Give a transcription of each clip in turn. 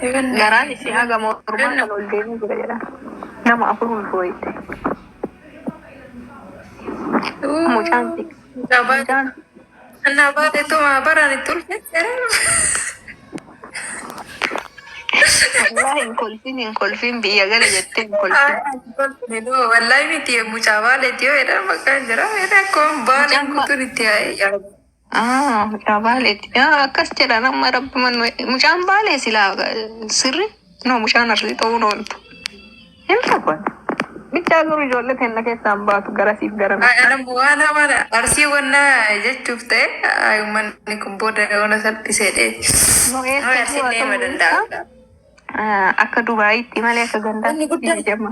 Garaan isii haga mormaa kan ol deemee jira jedha. Nama afur ulfooyte. Mucaan mucaan Na baate tuma baraan itti ulfeesse. Wallaahi hin kolfin, hin kolfin, biyya gala jettee hin kolfin. Wallahi miti, mucaa baaleetti yoo jedhan maqaan jira. Akkuma baaleen kutuun itti yaa'e. Ah, mucaa baaleetti. Ah, akkas jedhan amma rabbi mannu. Mucaan baalee silaa sirri? No, mucaan arsii ta'uun ooltu. Hin tokko. Bichaa garuu ijoollee teenya keessaan baatu garasiif gara miti. Nama waan hamaan arsii wannaa jechuuf ta'e, uummanni kun booda yoona salphisee dhee. No, Arsiin eessa deema danda'a. Akka Dubaayitti malee akka Wanni gandaatti guddaan jedhama.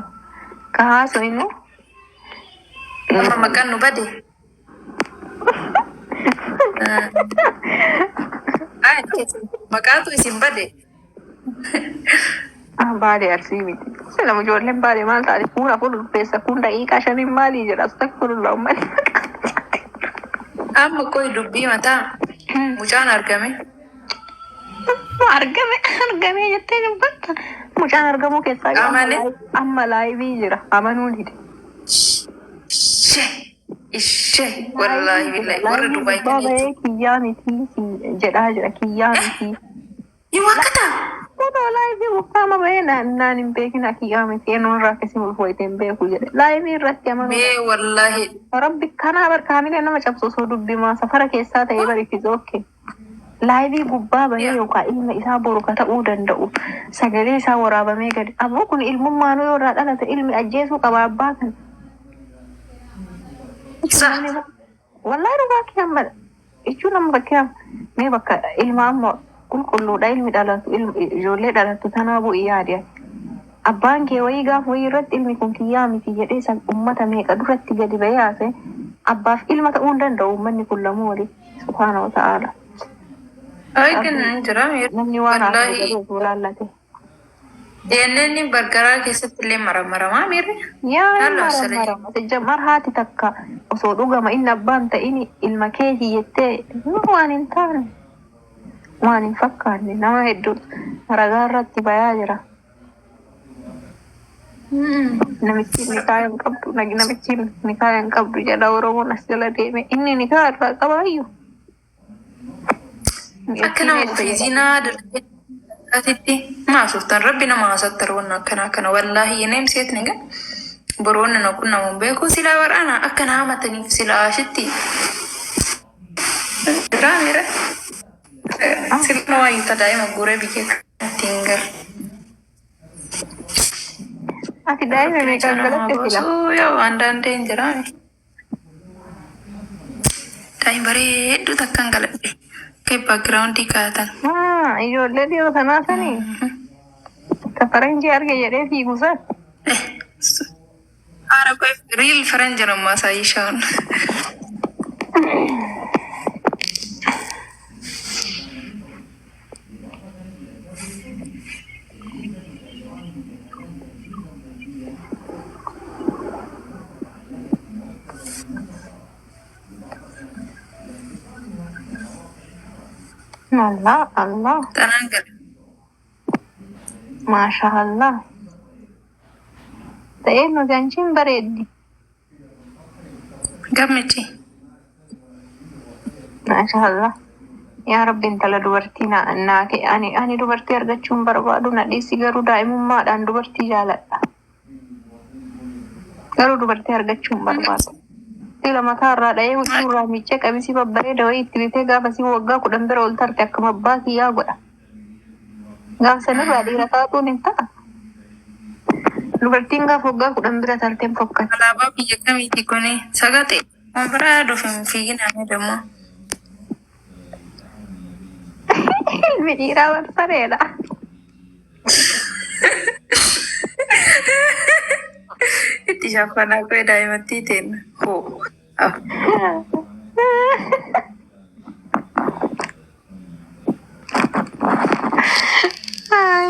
Ka haasoo inni. Amma maqaan nu bade. Maqaatu isin bade. Ah, baalee arsii miti. Sila ijoolleen baalee maal taate, kuun afur ulfeessa, kun daqiiqaa shaniin maalii jedha, astagfirullah, uummanni. Amma koy dubbii mataa mucaan argame. Argame argame jettee dubbatta. Mucaan argamuu keessaa yoo Amane. amma live jira, amanuu dide. Ishee ishee, wallaahi billahi, warra Live Dubaay gubbaa kan bahee kiyyaa miti jedhaa jira, kiyyaa miti. Ni wakkata. Kunoo live gubbaa amma bahee naan hin beekina, kiyyaa miti, eenyuun irraa akkasii ulfooyte hin beeku jedhe. Live irratti amanuu. Mee wallaahi. Rabbi kanaa barkaamilee nama cabsu osoo dubbimaa safara keessaa ta'ee bari okay. Live gubbaa bahee yookaan ilma isaa boru ka ta'uu danda'u sagalee isaa waraabamee gadi. Ammoo kun ilmummaanuu yoo irraa dhalate ilmi ajjeesuu qaba abbaa kana. Sa. Wallaahi dhugaa kiyyaan bada. Jechuun amma fakkeenyaaf mee bakka ilma amma qulqulluudha ilmi dhalatu, ijoollee dhalattu tanaa bu'ii yaadi. Abbaan kee wayii gaafa wayii irratti ilmi kun kiyyaa miti jedhee san ummata meeqa duratti gadi bahee haasa'e, abbaaf ilma ta'uu hin danda'u uummanni kun lamuu walitti, subhaana wa ta'aala. Ay, kan jira. Namni waan haasa'e Wallaahi. jedhee osoo laallate. DNN bargaraa keessatti illee maramaramaa miirri. Yaa Halloo asirra. Maramarama. Sijjamar haati takka osoo dhugama inni abbaan ta'in ilma kee hiyyettee waan hin taane, waan hin fakkaanne, nama hedduu ragaa irratti bayaa jira. Namichi nikaa hin qabdu, namichi nikaa hin qabdu jedha Oromoon as jala deeme. Inni nikaa irraa qabaayyuu. Akka nama ofii zinaa dalagee atitti maasuftan rabbi nama haasattar wanna akkana akkana, wallaahi yeneem seet ni gan boru wanna na kun namuun beeku silaa waraana akka na hamataniif silaa ashitti biraa mira sila waayu ta daa'ima guuree biyya kanatti hin galu. Ati daa'ima meeqa galatte sila? Yoo አንዳንዴ hin jiraame. Daa'ima bareedduu takkan galadhe. Kee background kaa'atan. Ah, ijoollee dhiyoo sanaa sanii ka faranjii arge jedhee fiigu san. Haara ቆይ real ፈረንጅ ነው የማሳይሽ አሁን። Allah Allah. ተናገር። Maashaallah. Ta'ee nuti anchiin bareeddi. ገምጪ። Maashaallah. Yaa Rabbi, intala dubartii na naa ani dubartii argachuun barbaadu na dhiisi, garuu daa'imummaadhaan dubartii jaaladha. Garuu dubartii argachuun barbaadu. Sila mataa irraa dha'ee, huccuu irraa miiccee, qamisii babbareeda wayii itti bitee, gaafa si waggaa 10 bira ol tarte akkuma abbaa kiyyaa godha. Gaafa sanirraa dhiira taatuun hin ta'a. Dubartiin gaafa waggaa 10 bira tarteen fokkatti. Alaabaa biyya kamiiti kuni? Sagate. Waan biraa yaaduuf hin fiiginame ደግሞ. Ilmi dhiiraa barsareedha. Itti shaffanaa koo daa'imatti teenna. Hoo. Ah. Ay,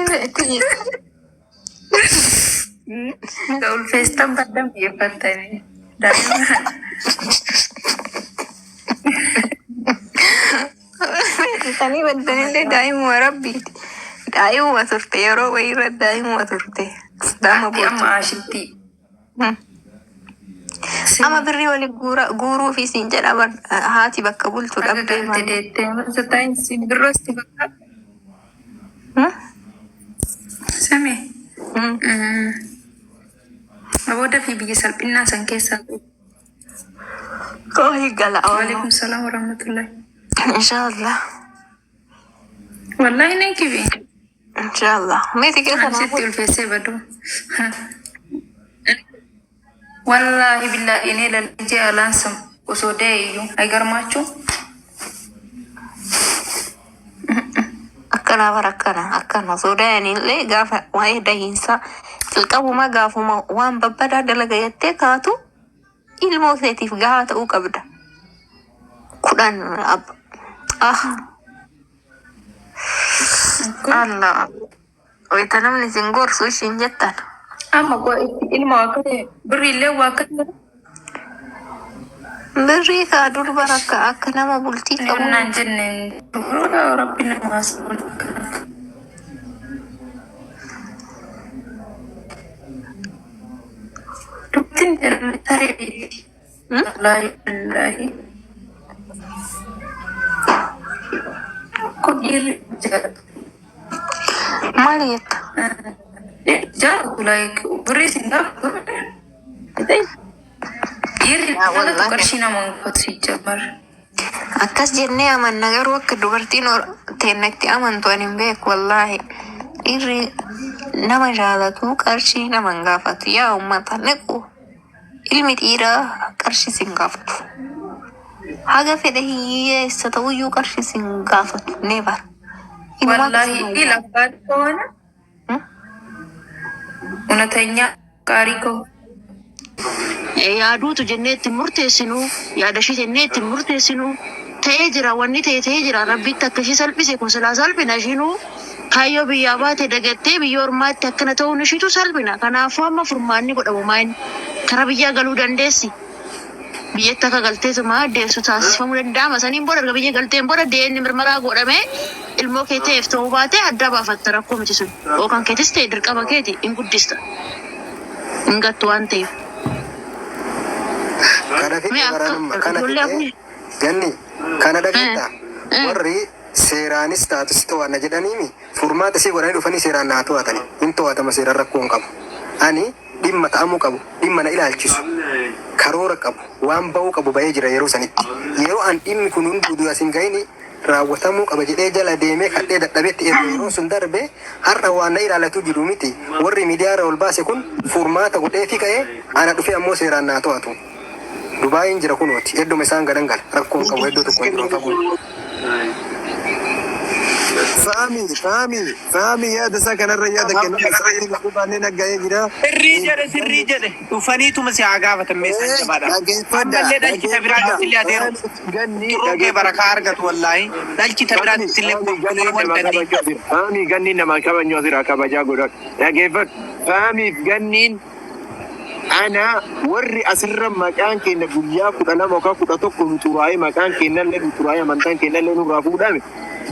Ulfeestan baddan biyyeeffattanii. Daa'ima. Beeksisanii baddanillee daa'imuma rabbiiti. Daa'imuma turte yeroo wayiirra daa'imuma turte. Daa'ima Ati amma boortu. ashitti. Amma birrii waliin guuruu fi siin jedha bar haati bakka bultu Akka dhabdee galte maal. deettee masataa simbirroo si bakka. Sami. Booda fi biyya salphinnaa san keessaa. Koo gala oolmaa. Waalaikum salaam warahmatullahi. Inshaallah. Wallahi nan kibi. Inshaallah. Meeti keessa Ani naa sitti ulfeessee badu. Wallahi billahi እኔ ለልጄ አላንስም osoo da'e iyyuu አይገርማችሁ? Akkana bara akkana akkana sodaanillee gaafa waa'ee dahiinsaa jalqabuma gaafuma waan babbadaa dalaga jettee kaatu ilmoo keetiif gahaa ta'uu qabda. Kudhan abba. Ah Allah. Wayita namni isin gorsu ishiin jettan. Amma ilma waa akka birri illee waa akka Birrii kaa dur bara akka akka nama bultii qabu. naan jenne rabbi nama haasawwan akkana. Dubbiin jedhame taree beekti. Wallaahi wallaahi. Kun dhiirri jaalatu. Maal jetta? Jaalatu like birrii isin gaafatu. Dhiirri Yaa jaalatu wallaahi. qarshii nama hin gaafatu sijjamar. Akkas jennee amanna garuu akka dubartiin teenna itti amantu ani hin beeku wallaahi. Dhiirri nama jaalatu qarshii nama hin gaafatu. Yaa uummata nequ ilmi dhiiraa qarshii sin gaafatu. Haga fedhe hiyyeessa ta'uyyuu qarshii sin gaafatu. Never. Inumaa Wallaahi akkasuma ila አፍቃሪ ከሆነ እውነተኛ አፍቃሪ ከሆነ Yaaduutu jennee itti murteessinu, yaada ishee jennee itti murteessinu ta'ee jira. Wanni ta'e ta'ee jira. Rabbitti akka ishee salphise kun silaa salphina. Ishiinuu kaayyoo biyyaa baate dagattee biyya ormaatti akkana ta'uun ishiitu salphina. Kanaafuu amma furmaanni godhamu maayini kara biyyaa galuu dandeessi. Biyyatti akka galteetuma deessu taasifamuu danda'ama. Saniin booda erga biyya galteen booda deemni mirmaraa godhamee ilmoo kee ta'eef ta'uu baate adda baafatta. Rakkoo miti sun. Yookaan keetis ta'e dirqama keeti hin guddista. Hin gattu waan ta'eef. Kana Mee fidhe akka baranuma kana ijoollee fidhe afur. ganni kana dhageetta warri seeraanis taatu si to'anna jedhaniimi furmaata isii godhanii dhufanii seeraan naa to'atani hin to'atama. Seeraan rakkoo hin qabu. Ani dhimma ta'amuu qabu, dhimma na ilaalchisu, karoora qabu, waan ba'uu qabu ba'ee jira. Yeroo sanitti yeroo an dhimmi kun hunduu as hin gahini raawwatamuu qaba jedhee jala deemee kadhee dadhabetti erga yeroon sun darbe har'a waan na ilaallatu jiru miti. Warri miidiyaa irra ol baase kun furmaata godhee fi ka'ee ana dhufee ammoo seeraan naa to'atu. Dubaayin jira kunooti. Hedduma isaan gadan gala. Rakkoon qabu hedduu tokko hin jiru fagoo. Faami, faami, faami, yaada isaa kanarra yaada kennu baannee nagga'ee jira. Sirrii jedhe, sirrii jedhe. Dhufaniituma si haa gaafatan meeshaan jabaadha. Dhaggeeffadha. Ammallee dhalchita biraatti illee adeemu. Ganni Turuu kee barakaa argatu wallaahi. Dhalchita biraatti illee qulqulluu ganni. Faamii ganniin nama kabajnu asirraa kabajaa godhadhu. Dhaggeeffadhu. Faamiif ganniin ana warri asirra maqaan keenya guyyaa 12 yookaan 11 nu xuraa'ee, maqaan keenya illee nu xuraa'ee, amantaan keenya illee nurraa fuudhame.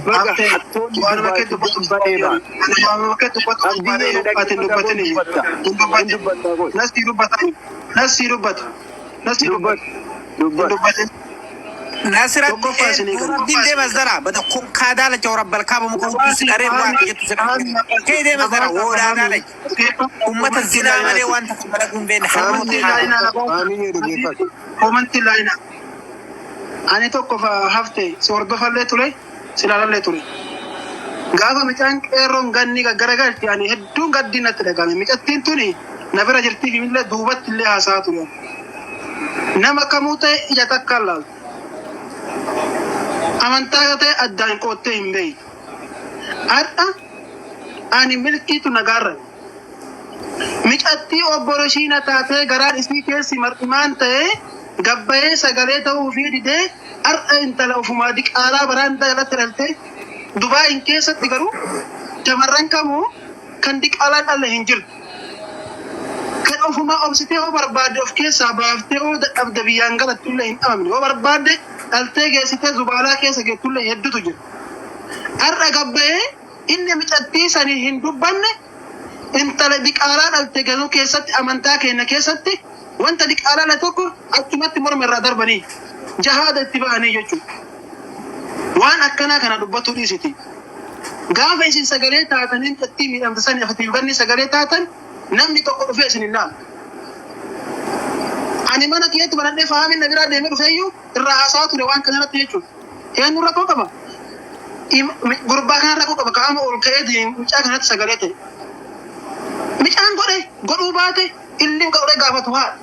Baga Haftee hattoonni waan bakkee Dubaay dubbatu badee ba'a. waan bakkee dubbatu Abdiyyee ati hin dubbatini, dubbatta. hin dubbatin. Hin dubbatta kun. Nasii dubbata, nasii dubbata, nasii dubbata. Dubbatu. Hin Dubbatu. dubbatin. Nasirratti Tokkoffaa isinii gala. Nuruddin deemas dara bada kokkaa daalacha warra balkaa muka hudduu dharee waan jettu sana. Kee deemas dara woodaa daalacha. Ummata zinaa malee waan takka dalaguu hin beekne harmoota Komantii haadha. laayinaa. Faamii dhaggeeffadhu. Komantii laayinaa. Ani tokko hafte si hordofallee ture, si ilaalallee ture. Gaafa mucaan qeerroon ganni gaggaragalti ani hedduun gaddiin natti dhagahame. Mucattiin tuni na bira jirtii fi illee duubatti illee haasa'aa ture. Nama kamuu ta'e ija takkaan laaltu. Amantaa yoo ta'e addaan qoottee hin beeytu. Har'a ani milkiitu nagaarra. Micattii obbolo ishiina taatee garaan isii keessi mar'imaan ta'ee gabbayee sagalee ta'uu fi didee har'a intala ofumaa diqaalaa baraan jalatti dhaltee Dubaayin keessatti garuu shamarran kamuu kan diqaalaan dhalle hin jirtu. Kan ofumaa obsitee yoo barbaadde of keessaa baaftee yoo dadhabde biyyaan galattullee hin dhabamne, yoo barbaadde dhaltee geessitee zubaalaa keessa geettullee hedduutu jira. Har'a gabbayee Inni micattii sani hin dubbanne, intala diqaalaa dhalte galuu keessatti, amantaa keenya keessatti wanta diqaalaa dhalte tokko achumatti morma irraa darbanii jahaada itti ba'anii jechuudha. Waan akkanaa kana dubbatuu dhiisiti. Gaafa isin sagalee taatanii micattii miidhamte sani afatiin banni sagalee taatan, namni tokko dhufee isin hin laalu. Ani mana kiyyatti banadhee fahaamin na biraa deemee dhufeeyyuu irraa haasa'aa ture waan kana irratti jechuudha. Eenyu rakkoo qaba? Gurbaa kana rakkoo qaba, qaama ol ka'ee mucaa kanatti sagalee ta'e. Micaan godhe godhuu baate illi godhee gaafatu haadha.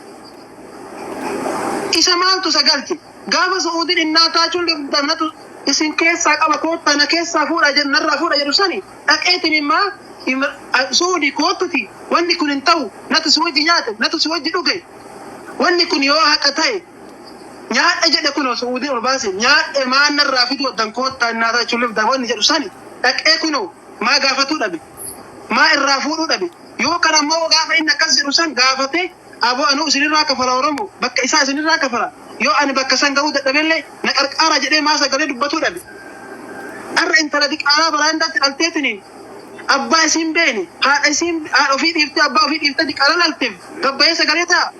Isa maaltu sagalche? Gaafa Su'uudiin innaa taachuun natu isin keessaa qaba, koottaa na keessaa fuudha jedhu, narraa fuudha jedhu sani dhaqeetiin immaa Su'uudii koottuti, wanni kun hin ta'u, natu si wajji nyaate, natu si wajji dhuge, wanni kun yoo haqa ta'e nyaadhe jedhe, kunoo Su'uudiin ol baase, nyaadhe maan narraa fiduu addan, koottaa innaa taachuun wanni jedhu sani dhaqee kunoo maa gaafatuu dhabe, maa irraa fuudhuu dhabe? Yoo kan ammoo gaafa inni akkas jedhu san gaafate, aboo anuu isinirraa kafala, Oromo bakka isaa isinirraa kafala, yoo ani bakka san ga'uu dadhabellee na qarqaara jedhee maa sagalee dubbatuu dhabe? Har'a intala diqaalaa baraandaatti dhalteetiniin abbaa isiin beene, haadha isiin haadha ofii dhiiftee, abbaa ofii dhiiftee diqaalaa dhalteef gabbayee sagalee ta'a.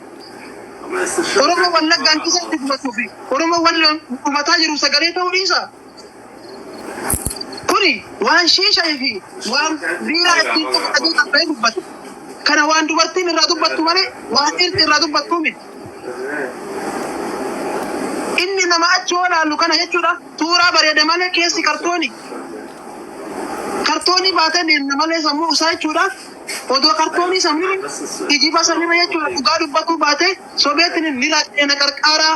Oromoo Wallaggaan keessatti gubatuu fi Oromoo Walloon dhumataa jiru sagalee ta'uu dhiisa. Kuni waan shiishaa fi waan biiraa ittiin dhugu dhagee gabbayee dubbatu. Kana waan dubartiin irraa dubbattu malee waan dhiirti irraa dubbattu miti. Inni nama achi yoo laallu kana jechuudha, tuuraa bareeda malee keessi kartooni. Kartoonii baatee deemna malee sammuu isaa jechuudha. Odoo kartoonii sammuu kijiba sanirra jechuudha, dhugaa dubbatuu baatee sobeetiin ni raaqee na qarqaaraa.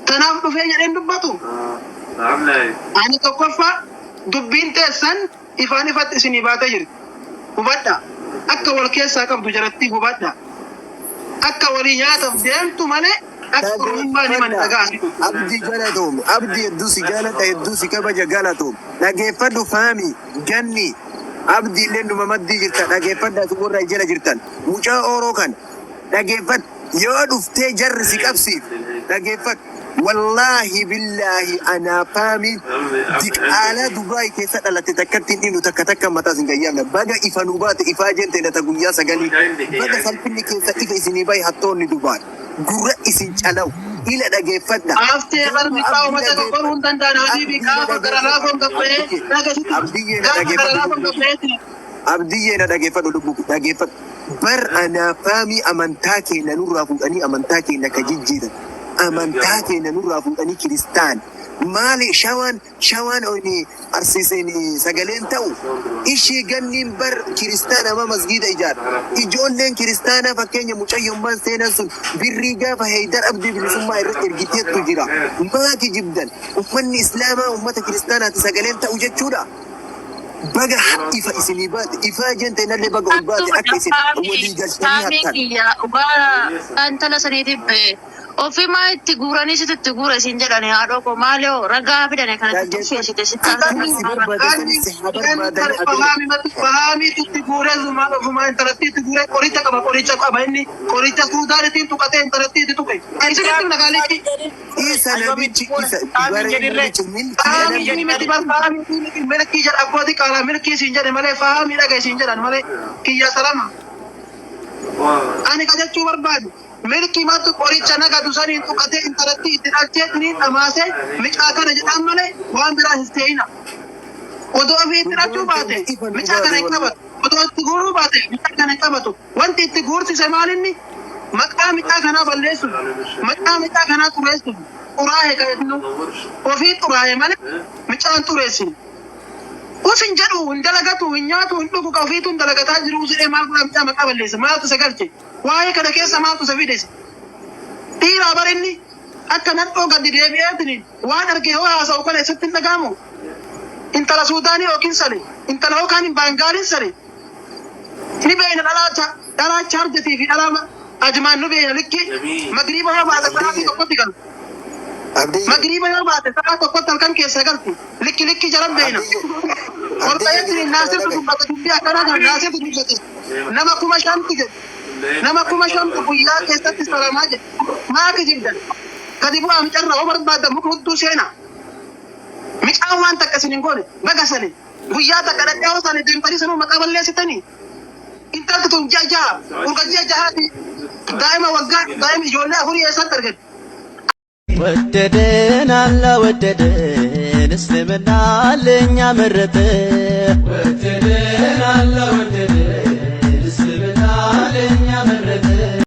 Tanaaf dhufee jedheen dubbatu. Ani tokkoffaa dubbiin teessan ifaan ifatti isinii baatee jirti. Hubadhaa. Akka wal keessaa qabdu jarattii hubadhaa. Akka walii nyaataaf deemtu malee akka Oromummaa ni mani dhagaa. Abdii, galatoom. Abdii, hedduu si jaaladha, hedduu si kabaja, galatoom. Dhageeffadhu, faami ganni Abdii illee numa maddii jirta, dhageeffadha. Ati warra jala jirtan mucaa Ooroo kana dhageeffadhu. Yoo dhuftee jarri si qabsiif, dhageeffadhu. Wallaahi billaahi, anaa faami diqaalaa Dubaay keessa dhalatte takkatti hin dhiinu, takka takka mataa sin gayyaamna. Baga ifa nu baate, ifaa jente nata guyyaa 9. Baga salphinni keessa ifa isinii bahe. Hattoonni Dubaay gurra isin calaw ila, dhageeffadha. Haftee qarmi xaa'oo mata qoqqoruu hin danda'an habiibi, gaafa gara laafoon gabbayee dhagasitti Abdiyyee, na gaafa gara dhageeffadhu. laafoon gabbayeetti. Abdiyyee, na dhageeffadhu, lubbuu dhageeffadhu. Bar anaa faamii amantaa keenya nurraa fuudhanii, amantaa keenya ka jijjiiran, amantaa keenya nurraa fuudhanii kiristaan maali? Shawaan oni arsiiseen sagaleen ta'u ishii ganniin bar kiristaan ama masgiida ijaara. Ijoolleen kiristaanaa, fakkeenya mucayyummaan seenan sun birrii gaafa Heydar Abdii bilisummaa irratti ergiteettu jira. Maa kijibdan? Ummanni islaamaa ummata kiristaanaati sagaleen ta'u jechuudha. Baga ifa isinii baate, ifaa jente nallee baga ol baate, akka isin walii galtanii Faamii hattan. kiyya, dhugaa intala saniitiif ofimaa itti guuranii sitti itti guura isin jedhani, haadhoo koo, maaloo ragaa fidane kanatti tursiisite sitti. Akkuma si barbaadanii si haa barbaadanii adeemu. Fahaamiitu itti guuree zumaan ofumaa intalattii itti guuree, qoricha qaba, qoricha qaba, inni qoricha suudaan ittiin tuqatee intalattii itti tuqe. Isinitti nagaalitti. Isa namichi isa baree namichi milkii. Fahaamii miti bar, fahaamii miti, milkii jedha, abbootii qaalaa milkii isin jedhe malee, fahaamii dhaga isin jedhan malee, kiyya salama. Ani ka jechuu barbaadu, milkii matu qoricha nagadu saniin tuqatee intalattii itti dhalchee ni dhamaasee micaa kana jedhaan malee waan biraa hin seeyina. Odoo ofii itti dhalchuu baate micaa kana hin qabatu. Odoo itti guuruu baate micaa kana hin qabatu. Wanti itti guursise maalinni? Maqaa micaa kanaa balleessuuf, maqaa micaa kanaa xureessuuf, xuraahe kan jennu ofii xuraahe malee micaan xureessine. Us hin jedhu, hin dalagatu, hin nyaatu, hin dhugu, ka ofiitu hin dalagataa jiru jedhee maal godhaa micaa maqaa balleessa? Maaltu isa galche? Waa'ee kana keessa maaltu isa fide? Dhiiraa bar inni akka nadhoo gadi deebi'eetiin waan arge yoo haasa'u kana isatti hin dhaga'amu. Intala Suudaanii yookiin sale, intala yookaan Baangaaliin sale ni beeyna, dhalaa chaarjatii fi dhalaa Ajmaan nu beeyna likki. Magriiba yoo baate sa'aatii 1tti galu. Abdiyye. Magriiba yoo baate sa'aa 1tti halkan keessaa galti. Likki likki jaran beeyna. Ol ka'eetiin Naasirtu dubbate, dubbii akkanaa kana Naasirtu dubbate. Nama 5,000tu jedhe. Nama 5,000tu guyyaa keessatti salamaa jedhe. Maa kijibdan? Gadi bu'aa micarraa, yoo barbaaddan muka hudduu seenaa. Micaan waan takka isin hin goone, baga sale. Guyyaa takka dhaqee yoo sana deemtanii sanuu maqaa balleessitanii. Intalti tun ji'a jaha urga ji'a jahaati daa'ima waggaa daa'ima ijoollee afurii eessatti argate. ወደደን አላ ወደደን እስልምና ለኛ መረጠ።